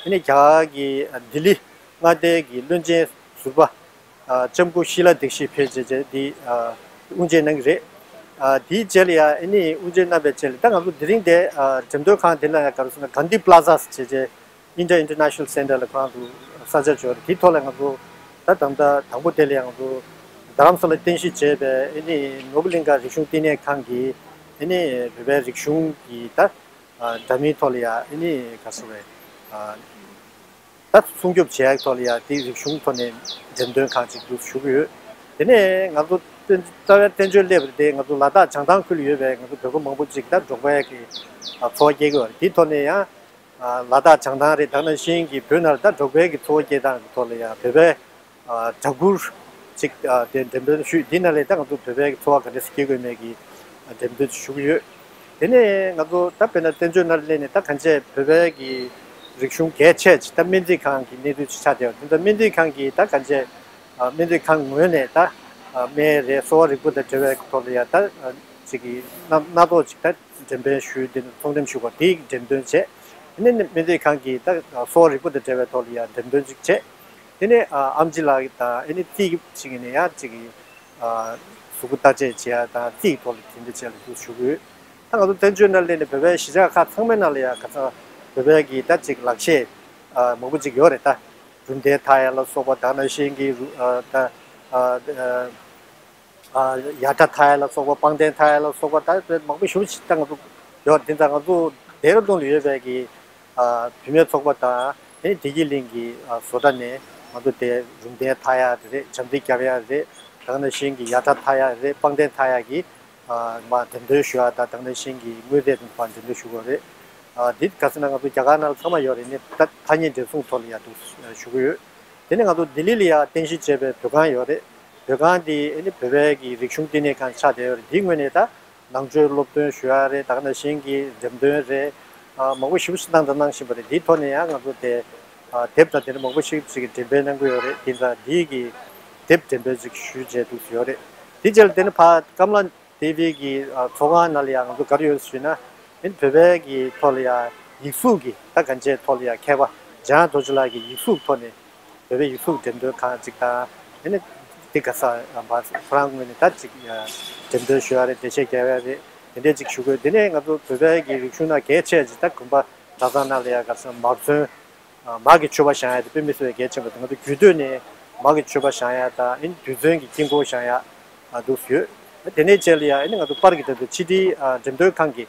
ནི་རྒྱ་གར་གྱི་ལྡི་ལི་མངའ་སྡེ་གི་བློན་ཆེན་ཟུར་པ། ཨ། ལྕམ་སྐུ་ཤི་ལ་དིག་ཤི་ཕེབས་བྱས་བྱས་འདི་ཨ། དབུ་འབྱེད་གནང་གི་རེད། ཨ། དེའི་རྗེས་ལ་ཡ་ཨ་ནི་དབུ་འབྱེད་གནང་བའི་རྗེས་ལ་ད་ང་ཚོ་དེ་རིང་དེ་ཨ། འགྲེམས་སྟོན་ཁང་དེ་ལ་ཡ་ག་རེ་ཟེར་ན་གྷན་དྷི་པ་ལ་ཛ་བྱས་བྱས་India International Center ལ་ཁོ་རང་ཚོ་ས་ཆ་ཅིག་ཡོད་རེད། དེའི་ཐོག་ལ་ང་ཚོ་ད་ད་ལྟ་དང་པོ་དེ་ལ་ཡ་ང་ཚོ་རྡ་རམ་ས་ལ་རྟེན་གཞི་བྱས་པའི་ཨ་ནི་ནོར་བུ་གླིང་ག་རིག་གཞུང་བསྟི་གནས་ཁང་གི་ཨ་ནི་བོད་པའི་རིག་གཞུང་གི་ད་ཨ། འདྲ་མིན་ཐོག་ལ་ཡ་ཨ་ནི་ག་རེ་ཟེར་བས་ཨ། ད་སྲུང་སྐྱོབ་བྱེད་ཡག་ཐོག་ལ་ཡ་དེ་རིག་གཞུང་ཐོག་ནས་འགྲེམས་སྟོན་ཁང་ཅིག་འདུག་ཞུ་གི་ཡོད། དེ་ནས་ང་ཚོ་བཙན་རྩ་བའི་བཙན་བྱོལ་སླེབས་པ་རེད་དེ། ང་ཚོ་ལ་དྭགས་བྱང་ཐང་ཁུལ་ལ་ཡོད་པའི་ང་ཚོ་བོད་པ་མང་པོ་ཅིག་ད་འབྲོག་པའི་གི་ཨ་འཚོ་བ་སྐྱེལ་གྱི་ཡོད་རེད། དེའི་ཐོག་ནས་ཡང་ཨ་ལ་དྭགས་བྱང་ཐང་རེད། ད་ག་ནང་བཞིན་གྱི་བོད་ནང་ལ་ད་འབྲོག་པའི་གི་འཚོ་བ་སྐྱེལ་སྟངས་ཀྱི་ཐོག་ལ་ཡང་བོད་པའི་ཨ་སྦྲ་གུར་ཅིག་ཨ་དེ་འགྲེམས་སྟོན་ཞུས། འདི་ནང་ལ་ད་ང་ཚོ་བོད་པའི་གི་འཚོ་བ་ག་འདྲ་སེ་སྐྱེལ་དགོས་མེད་ཀྱི་འགྲེམས་སྟོན་ཞུ་གི་ཡོད། དེ་ནས་ང་ཚོ་ད་དཔེར་ན་བཙན་བྱོལ་ནང་སླེབས་ནས་ད་གང་ཅི་བོད་པའི་གི་རིག་གཞུང་གལ་ཆེ་ཅིག་ད་སྨན་རྩིས་ཁང་གི་གནས་ཚུལ་ཅིག་ཆགས་བསྡད་ཡོད། དེ་ཚོ་སྨན་རྩིས་ཁང་གི་ད་གང་ཅི་ཨ་སྨན་རྩིས་ཁང་ངོས་ནས་ད་ཨ་སྨན་རེད། གསོ་བ་རིག་པ་དང་འབྲེལ་བའི་ཐོག་ལ་ཡ་ད་ཨ་ཅིག་གི་སྣ་སྣ་ཚོགས་ཅིག་ད་འགྲེམས་སྤེལ་ཞུས། དེ་ཚོང་འགྲེམས་ཞུ་བ་དེའི་འགྲེམས་སྟོན་བྱས། དེ་ནས་སྨན་རྩིས་ཁང་གི་ད་གསོ་བ་རིག་པ་དང་འབྲེལ་བའི་ཐོག་ལ་ཡ་འགྲེམས་སྟོན་ཅིག་བྱས། དེ་ནས་ཨ་ཨེམ་ཆི་ལགས་དང་ཨ་ནི་རྩིས་ཀྱི་ཅིག་ནས་ཡ་ཅིག་གི་ཨ་གཟུགས་པོ་བརྟག་དཔྱད་བྱེད་ཡ་དང་རྩིས་ཀྱི་ཐོག་ལ་དེ་འདྲ་བྱས་ལ་འདུག་ཞུ་གི་ཡོད། ད་ང་ཚོ་བཙན་བྱོལ་ནང་སླེབས་ནས་བོད་པའི་གཞིས་ཆགས་ཁག་ཚང་མའི་ནང་ལ་ཡ་ག་ས་བོད་པའི་གི་ད་ཅིག་ལག་ཤེས་ཨ་མང་པོ་ཅིག་ཡོད་རེད། ད་རུམ་བཏེག་འཐག་ཡ་ལ་སོགས་པ། ད་ག་ནང་བཞིན་གི་རུ་ཨ་ད་ཨ་ཨ་ཡ་ཡ་གྲ་འཐག་ཡ་ལ་སོགས་པ། པང་གདན་འཐག་ཡ་ལ་སོགས་པ། ད་དཔེ་མང་པོ་ཞེ་པོ་ཅིག་ད་ང་ཚོ་ཡོད། དེ་ད་ང་ཚོ་ལྡེ་ར་ལྡུན་ལ་ཡོད་པའི་གི་ཨ་བུད་མེད་ཚོགས་པ་དང་ཨ་ནི་བདེ་སྐྱིད་གླིང་གི་ཨ་བཟོ་གྲྭ་ནས་ང་ཚོ་དེ་རུམ་གདན་འཐག་ཡ་རེད། བྱམས་བརྩེ་རྒྱབ་ཡ་རེད། ད་ག་ནང་བཞིན་གྱི་ཡ་གྲ་འཐག་ཡ་རེད། པང་གདན་འཐག་ཡ་གི་ཨ་མ་འགྲེམས་སྟོན་ཞུ་ཡ་དང་། ད་ག་ནང་བཞིན་གྱི་དངོས་རྫས་དང་པ་འགྲེམས་སྟོན་ཞུ་དགོས་རེད། ཨ་འདི་ག་ཟེར་ན་ང་ཚོ་རྒྱ་གར་ནང་ལ་ཚང་མ་ཡོད་རེད། ནི་ད་ཐ་སྙད་འགྲེམས་སོང་ཐོག་ལ་ཡ་འདུག་ཞུ་གི་ཡོད། དེ་ནས་ང་ཚོ་ལྡི་ལི་ལ་ཡ་རྟེན་གཞི་བྱས་པའི་བོད་ཁང་ཡོད་རེད། བོད་ཁང་འདི་ཨ་ནི་བོད་པའི་གི་རིག་གཞུང་བསྟི་གནས་ཁང་ཆགས་བསྡད་ཡོད་རེད། འདིའི་ངོས་ནས་ད་ནང་ཆོས་སློབ་སྟོན་ཞུ་ཡ་རེད། ད་ག་ནང་བཞིན་གྱི་འགྲེམས་སྟོན་རེད། ཨ་མང་པོ་ཞེ་པོ་ཞིག་གནང་དང་གནང་བཞིན་པ་རེད། འདིའི་ཐོག་ནས་ཡང་ང་ཚོ་དེ་ཨ་དེབ་དང་དེ་འདྲ་མང་པོ་ཞིག་ཅིག་འགྲེམས་སྤེལ་གནང་གི་ཡོད་རེད། དེ་ཙང་འདིའི་གི་དེབ་འགྲེམས་སྤེལ་ཅིག་ཞུས་བྱས་འདུག་ཡོད་རེད། དེ་རྗེས་ལ་དེ་ནི་ཕ་ཀམ་ལ་ཏི་ཝི་གི་ཨ་ཚོགས་ཁང་ནང་ལ་ཡང་ང་ཚོ་ག་རེ་ཡོད་ཞུས་ན། ཨ་ནི་བོད་པའི་གི་ཐོག་ལ་ཡང་ཡིག་གཟུགས་ཀྱི་ད་གང་ཅིའི་ཐོག་ལ་ཡང་མཁས་པ་འཇམ་དབྱངས་རྡོ་རྗེ་ལགས་ཀྱི་ཡིག་གཟུགས་ཐོག་ནས་བོད་པའི་ཡིག་གཟུགས་འགྲེམས་སྟོན་ཁང་ཅིག་དང་། ཨ་ནི་འདི་ག་ས་ཨ་མ་ཁོ་རང་ངོས་ནས་ད་ཅིག་ཨ་འགྲེམས་སྟོན་ཞུ་ཡ་རེད། འགྲེལ་བཤད་རྒྱག་ཡ་རེད། དེ་འདྲས་ཅིག་ཞུ་དགོས། དེ་ནས་ང་ཚོ་བོད་པའི་གི་རིག་གཞུང་ནང་གལ་ཆེ་ཅིག་ད་དགོན་པ་གྲྭ་ཚང་ནང་ལ་ཡང་ག་ས་མར་ཚོན་ཨ་མར་གྱི་མཆོད་པ་བཞེངས་ཡ་དེ་དཔེ་མི་སྲིད་པའི་གལ་ཆེན་པོ་དེ། ང་ཚོ་རྒྱུད་སྟོད་ནས་མར་གྱི་མཆོད་པ་བཞེངས་ཡ་དང་། ཨ་ནི་རྡུལ་ཚོན་གྱི་དཀྱིལ་འཁོར་བཞེངས་ཡ་ཨ་འདུག་སེ་ཡོད། དེ་ནས་རྗེས་ལ་ཡ་ཨ་ནི་ང་ཚོ་པར་གྱི་འགྲེམས་སྟོན། ཕྱི་དྲིལ་ཨ་འགྲེམས་སྟོན་ཁང་གི་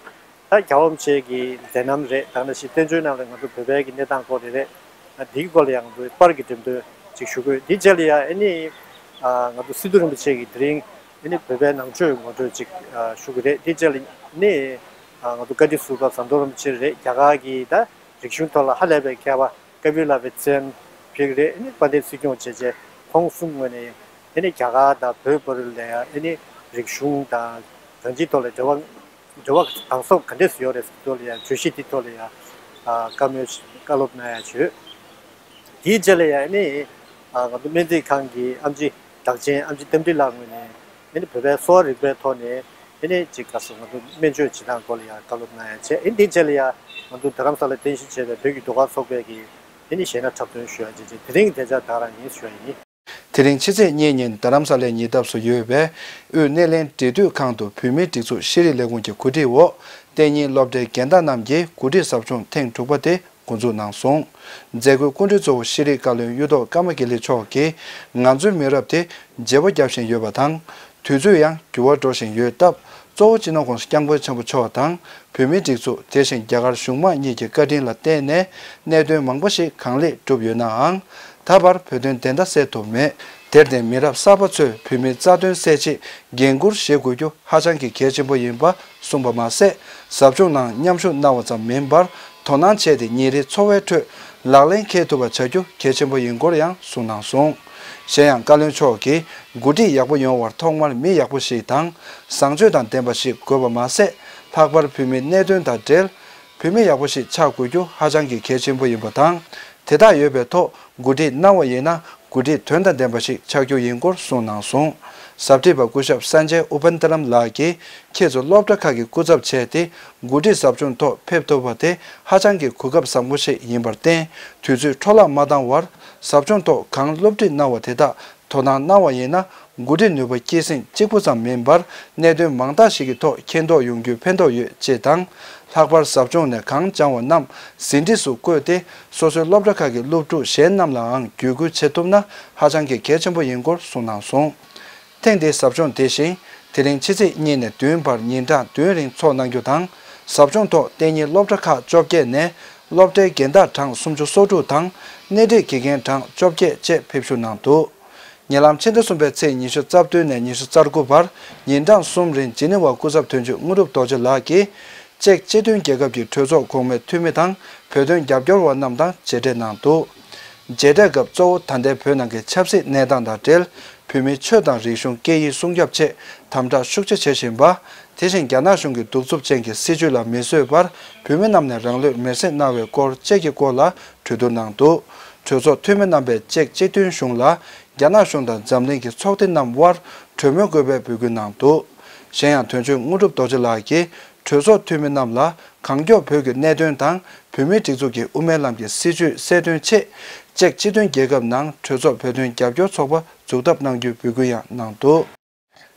ད་རྒྱལ་བ་རིན་པོ་ཆེ་གི་མཛད་རྣམ་རེད། ད་ག་ནང་བཞིན་བཙན་བྱོལ་ནང་ལ་ང་ཚོ་བོད་པའི་གི་གནས་སྟངས་སྐོར་རེ་རེད། ཨ་འདིའི་སྐོར་ལ་ཡང་ང་ཚོ་པར་གྱི་འགྲེམས་སྟོན་ཅིག་ཞུ་དགོས། དེའི་རྗེས་ལ་ཡ་ཨ་ནི་ཨ་ང་ཚོ་སི་ཏུ་རིན་པོ་ཆེ་གིས་དེ་རིང་ཨ་ནི་བོད་པའི་ནང་ཆོས་ངོ་སྤྲོད་ཅིག་ཨ་ཞུ་གི་རེད། དེའི་རྗེས་ལ་ཨ་ནི་ཨ་ང་ཚོ་བཀའ་ཁྲི་ཟུར་པ་ཟམ་གདོང་རིན་པོ་ཆེ་རེད། རྒྱ་གར་གྱི་ད་རིག་གཞུང་ཐོག་ལ་ཧ་ལས་པའི་མཁས་པ་ཀ་བི་ལ་བི་ཙན་ཕེབས་རེད། ཨ་ནི་དཔལ་ལྡན་སྲིད་སྐྱོང་བྱས་རྗེས་ཁོང་གསུམ་ངོས་ནས་ཨ་ནི་རྒྱ་གར་དང་བོད་བར་ལ་ཨ་ནི་རིག་གཞུང་དང་རང་སྤྱི་ཐོག་ལ་འབྲེལ་བ་འབྲེལ་བ་གང་སོགས་ག་འདྲས་སུ་ཡོད་རེད་ཟེར་ཐོག་ལ་ཡང་བརྗོད་གཞི་འདི་ཐོག་ལ་ཡང་ཨ་བཀའ་མོལ་བཀའ་སློབ་གནང་ཡ་བྱོས། དེའི་རྗེས་ལ་ཡང་ཨ་ནི་ཨ་ང་ཚོ་སྨན་རྩིས་ཁང་གི་ཨེམ་ཆི་གྲགས་ཅན་ཨེམ་ཆི་རྟ་མགྲིན་ལགས་ངོས་ནས་ཨ་ནི་བོད་པའི་གསོ་བ་རིག་པའི་ཐོག་ནས་ཨ་ནི་ཅིག་ག་ཟེར་ང་ཚོ་སྨན་བཅོས་བྱེད་སྟངས་སྐོར་ལ་ཡང་བཀའ་སློབ་གནང་ཡ་བྱས། ཨ་ནི་དེའི་རྗེས་ལ་ཡང་ང་ཚོ་རྡ་རམ་ས་ལ་རྟེན་གཞི་བྱས་པའི་བོད་ཀྱི་ཟློས་གར་ཚོགས་པའི་གི་ཨ་ནི་གཞས་སྣ་འཁྲབ་སྟོན་ཞུ་ཡ་བྱས་རྗེས་དེ་རིང་གི་དེ་ཆ་ད་ག་རང་ཡིན་ཞུ་ཡ་ཡིན། དེ་རིང་ཕྱི་ཚེས་གཉིས་ཉིན་རྡ་རམ་ས་ལའི་ཉེ་འདབས་སུ་ཡོད་པའི་དབུས་སྣེ་ལེན་འབྲེལ་མཐུད་ཁང་དུ་བོད་མིའི་སྒྲིག་འཛུགས་ཤེས་རིག་ལས་ཁུངས་ཀྱི་གོ་སྒྲིག་འོག་གཏན་ཉིན་སློབ་གྲྭའི་རྒན་བདག་རྣམས་ཀྱིས་འགོ་ཁྲིད་ཟབ་སྦྱོང་ཐེངས་དྲུག་པ་དེ་འགོ་འཛུགས་གནང་སོང་། མཛད་སྒོའི་སྐུ་མགྲོན་གཙོ་བོ་ཤེས་རིག་བཀའ་བློན་གཡུ་ཐོག་ཀརྨ་དགེ་ལེགས་མཆོག་གིས་ང་ཚོའི་མི་རབས་དེ་བརྗེ་པོ་བརྒྱབ་བཞིན་ཡོད་པ་དང་། དུས་ཚོད་ཡང་འགྱུར་བ་འགྲོ་བཞིན་ཡོད་སྟབས། གཙོ་བོ་སྤྱི་ནོར་༸གོང་ས་༸སྐྱབས་མགོན་ཆེན་པོ་མཆོག་དང་བོད་མིའི་སྒྲིག་འཛུགས། དེ་བཞིན་རྒྱ་གར་གཞུང་མང་གཉིས་ཀྱི་བཀའ་དྲིན་ལ་བརྟེན་ནས་གནད་དོན་མང་པོ་ཞིག་གང་ལེགས་གྲུབ་ཡོད་ནའང་། ད་བར་བོད་དོན་བདེན་མཐའ་གསལ་ཐུབ་མེད། དེར་བརྟེན་མི་རབས་གསར་པ་ཚོས་བོད་མིའི་རྩ་དོན་གསལ་ཆེད་འགན་འཁུར་བཞེས་དགོས་རྒྱུ་ཧ་ཅང་གི་གལ་ཆེན་པོ་ཡིན་པ་གསུངས་པ་མ་ཟད། ཟབ་སྦྱོང་ནང་མཉམ་ཞུགས་གནང་བ་ཙམ་མིན་པར། དོ་སྣང་བྱས་ཏེ་ཉིན་རེའི་འཚོ་བའི་ཁྲོད་ལག་ལེན་འཁེལ་ཐུབ་པ་བྱ་རྒྱུ་གལ་ཆེན་པོ་ཡིན་སྐོར་ཡང་གསུངས་གནང་སོང་། གཞན་ཡང་བཀའ་བློན་མཆོག་གིས་འགོ་ཁྲིད་ཡག་པོ་ཡོང་བར་ཐོག་མར་མི་ཡག་པོ་ཞིག་དང་བཟང་སྤྱོད་དང་ལྡན་པ་ཞིག་དགོས་པ་མ་ཟད། ལྷག་པར་བོད་མིའི་གནད་དོན་དང་འབྲེལ་བོད་མི་ཡག་པོ་ཞིག་ཆགས་དགོས་རྒྱུ་ཧ་ཅང་གི་གལ་ཆེན་པོ་ཡིན་པ་དང་། དེ་དག་ཡོད་པའི་ཐོག་འགོ་ཁྲིད་གནང་བ་ཡིན་ན་འགོ་ཁྲིད་དོན་དང་ལྡན་པ་ཞིག་ཆགས་རྒྱུ་ཡིན་སྐོར་གསུངས་གནང་སོང་། ཟབ་ཁྲིད་པ་སྐུ་ཞབས་སན་ཇེ་ཨུ་པན་ཏ་རམ་ལགས་ཀྱིས། ཁྱེད་ཚོ་སློབ་གྲྭ་ཁག་གི་སྐུ་ཚབ་བྱས་ཏེ་འགོ་ཁྲིད་ཟབ་སྦྱོང་ཐོག་ཕེབས་ཐུབ་པ་དེ་ཧ་ཅང་གི་གོ་སྐབས་བཟང་པོ་ཞིག་ཡིན་པར་བརྟེན། དུས་ཚོད་འཕྲོ་བརླག་མ་བཏང་བར་ཟབ་སྦྱོང་ཐོག་གང་སློབ་ཁྲིད་གནང་བ་དེ་དག་དོ་སྣང་གནང་བ་ཡིན་ན། འགོ་ཁྲིད་ནུས་པ་སྐྱེད་སྲིང་གཅིག་པུ་ཙམ་མིན་པར། གནད་དོན་མང་དག་ཞིག་གི་ཐོག་མཁྱེན་རྟོགས་ཡོང་རྒྱུའི་ཕན་ཐོགས་ཡོད་ཅེས་དང་། ལྷག་པར་ཟབ་སྦྱོང་ནས་གང་སྦྱངས་པ་རྣམས་ཟིན་བྲིས་སུ་བཀོད་དེ། སོ་སོའི་སློབ་གྲྭ་ཁག་གི་སློབ་ཕྲུག་གཞན་རྣམས་ལའང་བརྒྱུད་སྐུལ་བྱེད་ཐུབ་ན་ཧ་ཅང་གི་གལ་ཆེན་པོ་ཡིན་སྐོར་གསུངས་གནང་སོང་། ཐེངས་འདིའི་ཟབ་སྦྱོང་དེ་བཞིན་དེ་རིང་ཕྱི་ཚེས་གཉིས་ནས་བདུན་བར་ཉིན་གྲངས་བདུན་རིང་འཚོགས་གནང་རྒྱུ་དང་། ཟབ་སྦྱོང་ཐོག་གཏན་ཉིན་སློབ་གྲྭ་ཁག་བཅོ་བརྒྱད་ནས་སློབ་གྲྭའི་རྒན་བདག་གྲངས་སུམ་ཅུ་སོ་དྲུག་དང་སྣེ་ཁྲིད་དགེ་རྒན་གྲངས་བཅོ་བརྒྱད་བཅས་ཕེབས་ཞུགས་གནང་འདུག་ཉེ་ལམ་ཕྱི་ཟླ་གསུམ་པའི་ཚེས་ཉི་ཤུ་རྩ་བདུན་ནས་ཉི་ཤུ་རྩ་དགུ་བར་ཉིན་གྲངས་གསུམ་རིང་ཇི་ནི་ཝ་སྐུ་ཚབ་དོན་གཅོད་དངོས་གྲུབ་རྡོ་རྗེ་ལགས་ཀྱིས། ཅེཀ་སྤྱི་མཐུན་རྒྱལ་ཁབ་ཀྱི་གྲོས་ཚོགས་གོང་མའི་འཐུས་མི་དང་བོད་དོན་རྒྱབ་སྐྱོར་བ་རྣམས་དང་མཇལ་འཕྲད་གནང་འདུག་མཇལ་འཕྲད་སྐབས་གཙོ་བོ་ད་ལྟའི་བོད་ནང་གི་ཆབ་སྲིད་གནས་སྟངས་དང་འབྲེལ། བོད་མིའི་ཆོས་དང་རིག་གཞུང་སྐད་ཡིག་སྲུང་སྐྱོབ་ཆེད་དམ་དྲག་ཤུགས་ཆེ་བྱེད་བཞིན་པ། དེ་བཞིན་རྒྱ་ནག་གཞུང་གི་གདུག་རྩུབ་ཅན་གྱི་སྲིད་བྱུས་ལ་མི་བཟོད་པར་བོད་མི་རྣམས་ནས་རང་ལུས་མེར་སྲེག་གནང་བའི་སྐོར་བཅས་ཀྱི་སྐོར་ལ་གྲོས་བསྡུར་གནང་འདུག་གྲོས་ཚོགས་འཐུས་མི་རྣམ་པས་ཅེཀ་སྤྱི་མཐུན་གཞུང་ལ་རྒྱ་ནག་གཞུང་དང་འཛམ་གླིང་གི་ཚོགས་སྡེ་རྣམས་དབར་གྲོས་མོལ་དགོས་པའི་འབོད་སྐུལ་གནང་འདུག་གཞན་ཡང་དོན་གཅོད་དངོས་གྲུབ་རྡོ་རྗེ་ལགས་ཀྱིས་གྲོས་ཚོགས་འཐུས་མི་རྣམས་ལ་གང་མགྱོགས་བོད་ཀྱི་གནད་དོན་དང་བོད་མིའི་སྒྲིག་འཛུགས་ཀྱི་དབུ་མའི་ལམ་གྱི་སྲིད་བྱུས་གསལ་སྟོན་ཆེད། ཅེཀ་སྤྱི་མཐུན་རྒྱལ་ཁབ་ནང་གྲོས་ཚོགས་བོད་དོན་རྒྱབ་སྐྱོར་ཚོགས་པ་འཛུགས་ཐབས་གནང་རྒྱུའི་འབོད་སྐུལ་ཡང་གནང་འདུག་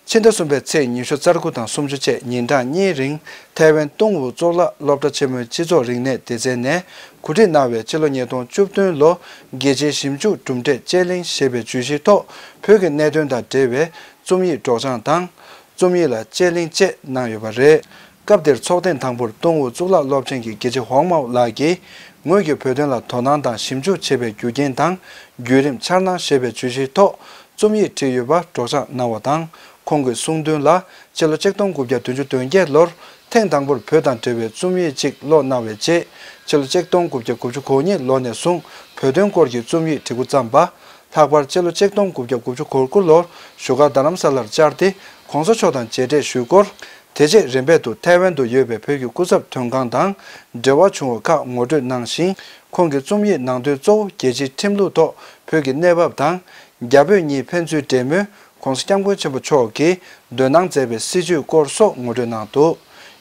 ཕྱི་ཟླ་གསུམ་པའི་ཚེས་ཉི་ཤུ་རྩ་དགུ་དང་སུམ་ཅུ་བཅས་ཉིན་གྲངས་གཉིས་རིང་ཐའེ་ཝན་ཏུང་ཝུ་གཙུག་ལག་སློབ་གྲྭ་ཆེན་མོའི་སྤྱི་ཚོགས་རིག་གནས་སྡེ་ཚན་ནས་གོ་སྒྲིག་གནང་བའི་ཕྱི་ལོ་ཉིས་སྟོང་བཅུ་བདུན་ལོ་རྒྱལ་སྤྱིའི་ཞིབ་འཇུག་གྲུབ་འབྲས་དཔྱད་གླེང་ཞེས་པའི་བརྗོད་གཞིའི་ཐོག་བོད་ཀྱི་གནད་དོན་དང་འབྲེལ་བའི་རྩོམ་ཡིག་སྒྲོག་སྦྱང་དང་། རྩོམ་ཡིག་ལ་དཔྱད་གླེང་བཅས་གནང་ཡོད་པ་རེད། སྐབས་དེར་ཚོགས་ཐེངས་དང་པོར་ཏུང་ཝུ་གཙུག་ལག་སློབ་ཆེན་གྱི་དགེ་ཆེ་ཧོང་མའོ་ལགས་ཀྱིས་ངོས་ཀྱིས་བོད་དོན་ལ་དོ་སྣང་དང་ཞིབ་འཇུག་བྱེད་པའི་རྒྱུ་རྐྱེན་དང་བརྒྱུད་རིམ་འཆར་སྣང་ཞེས་པའི་བརྗོད་གཞིའི་ཐོག་རྩོམ་ཡིག་བྲིས་ཡོད་པ་སྒྲོག་སྦྱང་གནང་བ་དང་། ཁོང་གིས་གསུངས་དོན་ལ་ཕྱི་ལོ་ཆིག་སྟོང་དགུ་བརྒྱ་བདུན་ཅུ་དོན་བརྒྱད་ལོར་ཐེངས་དང་པོར་བོད་དང་འབྲེལ་བའི་རྩོམ་ཡིག་ཅིག་ཀློག་གནང་བའི་རྗེས། ཕྱི་ལོ་ཆིག་སྟོང་དགུ་བརྒྱ་དགུ་བཅུ་གོ་གཉིས་ལོ་ནས་བཟུང་བོད་དོན་སྐོར་གྱི་རྩོམ་ཡིག་བྲི་འགོ་བརྩམས་པ། ལྷག་པར་ཕྱི་ལོ་ཆིག་སྟོང་དགུ་བརྒྱ་དགུ་བཅུ་གོ་དགུ་ལོར་བཞུགས་སྒར་རྡ་རམ་ས་ལར་བཅར་ཏེ་གོང་ས་མཆོག་དང་མཇལ་འཕྲད་ཞུས་སྐོར། དེ་རྗེས་རིམ་པས་དུ་ཐའེ་ཝན་དུ་ཡོད་པའི་བོད་ཀྱི་སྐུ་ཚབ་དོན་ཁང་དང་འབྲེལ་བ་བྱུང་བ་ཁག་ངོ་སྤྲོད་གནང་ཞིང་། ཁོང་གི་རྩོམ་ཡིག་ནང་དོན་གཙོ་བོ་རྒྱལ་སྤྱིའི་ཁྲིམས་ལུགས་ཐོག་བོད་ཀྱི་གནས་བབ་དང་། རྒྱ་བོད་གཉིས་ཕན་ཚུན་འབྲེལ་མོལ། གོང་ས་སྐྱབས་མགོན་ཆེན་པོ་མཆོག་གིས་འདོན་གནང་མཛད་པའི་སྲིད་བྱུས་སྐོར་སོགས་ངོ་སྤྲོད་གནང་འདུག་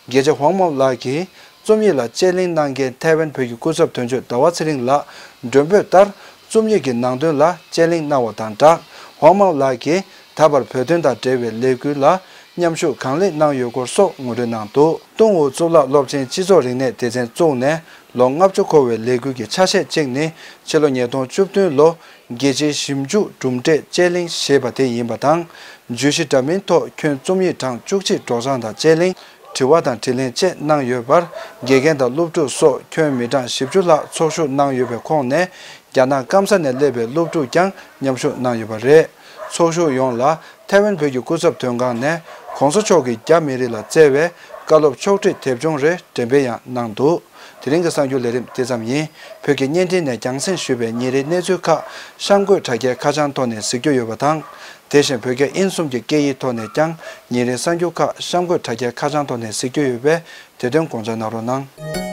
དགེ་ཆེ་ཧོང་མའོ་ལགས་ཀྱིས་རྩོམ་ཡིག་ལ་དཔྱད་གླེང་གནང་མཁན་ཐའེ་ཝན་བོད་ཀྱི་སྐུ་ཚབ་དོན་གཅོད་ཟླ་བ་ཚེ་རིང་ལགས་མགྲོན་འབོད་ལྟར། རྩོམ་ཡིག་གི་ནང་དོན་ལ་དཔྱད་གླེང་གནང་བ་དང་སྦྲགས། ཧོང་མའོ་ལགས་ཀྱིས་ད་བར་བོད་དོན་དང་འབྲེལ་བའི་ལས་འགུལ་ལ་མཉམ་ཞུགས་གང་ལེགས་གནང་ཡོད་སྐོར་སོགས་ངོ་སྤྲོད་གནང་འདུག་ཏུང་ཝུ་གཙུག་ལག་སློབ་ཆེན་སྤྱི་ཚོགས་རིག་གནས་སྡེ་ཚན་བཙུགས་ནས་ལོ་ལྔ་བཅུ་འཁོར་བའི་ལས་འགུལ་གྱི་ཆ་ཤས་གཅིག་ནི་ཕྱི་ལོ་ཉིས་སྟོང་བཅུ་བདུན་ལོ། རྒྱལ་སྤྱིའི་ཞིབ་འཇུག་གྲུབ་འབྲས་དཔྱད་གླེང་ཞེས་པ་དེ་ཡིན་པ་དང་། བརྗོད་གཞི་འདྲ་མིན་ཐོག་ཁྱོན་རྩོམ་ཡིག་གྲངས་བཅུ་གཅིག་སྒྲོག་སྦྱང་དང་དཔྱད་གླེང་། དྲི་བ་དང་དྲིས་ལན་བཅས་གནང་ཡོད་པར། དགེ་རྒན་དང་སློབ་ཕྲུག་སོགས་ཁྱོན་མི་གྲངས་བཞི་བཅུ་ལྷག་ཚོགས་ཞུགས་གནང་ཡོད་པའི་ཁོངས་ནས། རྒྱ་ནག་སྐམ་ས་ནས་སླེབས་པའི་སློབ་ཕྲུག་ཀྱང་མཉམ་ཞུགས་གནང་ཡོད་པ་རེད། ཚོགས་ཞུགས་ཡོངས་ལ་ཐའེ་ཝན་བོད་ཀྱི་སྐུ་ཚབ་དོན་ཁང་ནས་གོང་ས་མཆོག་གིས་རྒྱ་མི་རིགས་ལ་བསྩལ་བའི་བཀའ་སློབ་ཕྱོགས་སྒྲིག་དེབ་ཆུང་རེ་འགྲེམས་སྤེལ་ཡང་གནང་འདུག་དེ་རིང་གི་གསར་འགྱུར་ལས་རིམ་དེ་ཙམ་ཡིན། བོད་ཀྱི་བརྙན་འཕྲིན་ནས་རྒྱང་སྲིང་ཞུས་པའི་ཉིན་རེའི་གནས་ཚུལ་ཁག་གཤམ་འཁོད་དྲ་རྒྱའི་ཁ་བྱང་ཐོག་ནས་གཟིགས་རྒྱུ་ཡོད་པ་དང་། དེ་བཞིན་བོད་རྒྱ་དབྱིན་གསུམ་གྱི་སྐད་ཡིག་ཐོག་ནས་ཀྱང་ཉིན་རེའི་གསར་འགྱུར་ཁག་གཤམ་འཁོད་དྲ་རྒྱའི་ཁ་བྱང་ཐོག་ནས་གཟིགས་རྒྱུ་ཡོད་པས། དེ་དོན་དགོངས་འཇགས་གནང་རོགས་གནང་།